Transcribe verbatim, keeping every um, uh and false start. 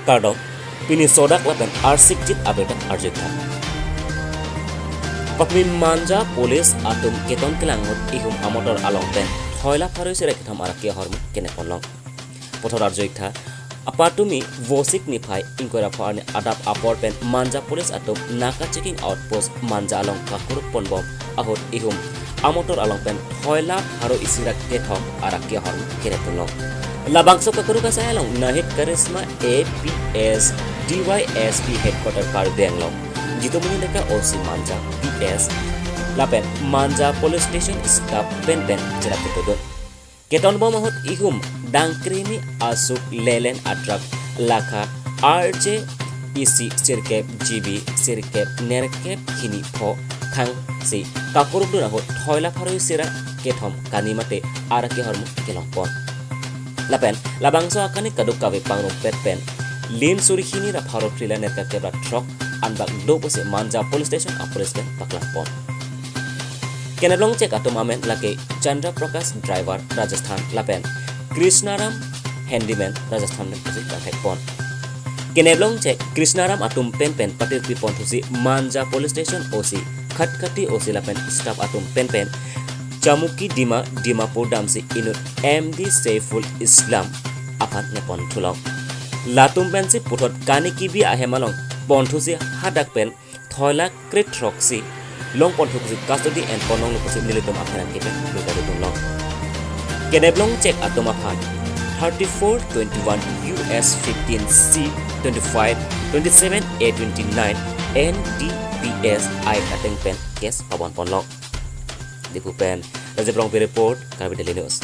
Kardom, pini sodak lapen arsikjit abirta arjuitha. Pakmi Manja police atum keton kelang ahut ihum amotor along pen thoila pharo isi ra kethom arak ke-ahormu kenep ponlong. Puthot arjuitha, apatumi Vosik niphai ingkoi ra pho arni adap apor pen Manja police atum naka checking outpost Manja along kakuruk ponbom ahut ihum amotor along pen thoila pharo isi ra kethom arak ke-ahormu kenep ponlong. Labangso kakuruk asai along Nahid Karisma A P S D Y S P headquarter Karbi Anglong, Jitumuni Deka O C Manja P S lapen Manja police station staff penpen cherap ketodun. Ketonbom ahut ihum dangkremi asuk lelen atrak lakha R J isi sirkep G B sirkep nerkep hini pho khang si kakurukdun ahut thoila pharo isi ra kethom kani mate arak ke-ahormu kelong pon. Lapen labangso akani kadokave pangrumpet pen lin suri hini ra pharo phli ra nerkep ra throk anbak do pusi Manja police station apolice pen paklang pon. Keneplong chek atum amen lake Chandra Prakash, driver, Rajasthan, lapen Krishnaram, handyman, Rajasthan pen pusi kangthek pon. Keneplong chek Krishnaram atum penpen patirpi pon thusi Manja police station O C, Khatkhati O C lapen staff atum penpen Chamuki Dima, Dimapur damsi inut M D Saiful Islam aphan nep pon thulong. Latum pensi puthot kani kebi ahem along pon thusi hadak pen thoila kre throksi long pon thusi custody en ponlonglo pusi nelitum aphan kepen lukari dunlong. Keneplong chek atum aphan thirty-four twenty-one U S fifteen C twenty-five twenty-seven A twenty-nine N D P S I kateng pen case pabon ponlong. Diphu pen Rajib Rongpi report, Karbi Daily News.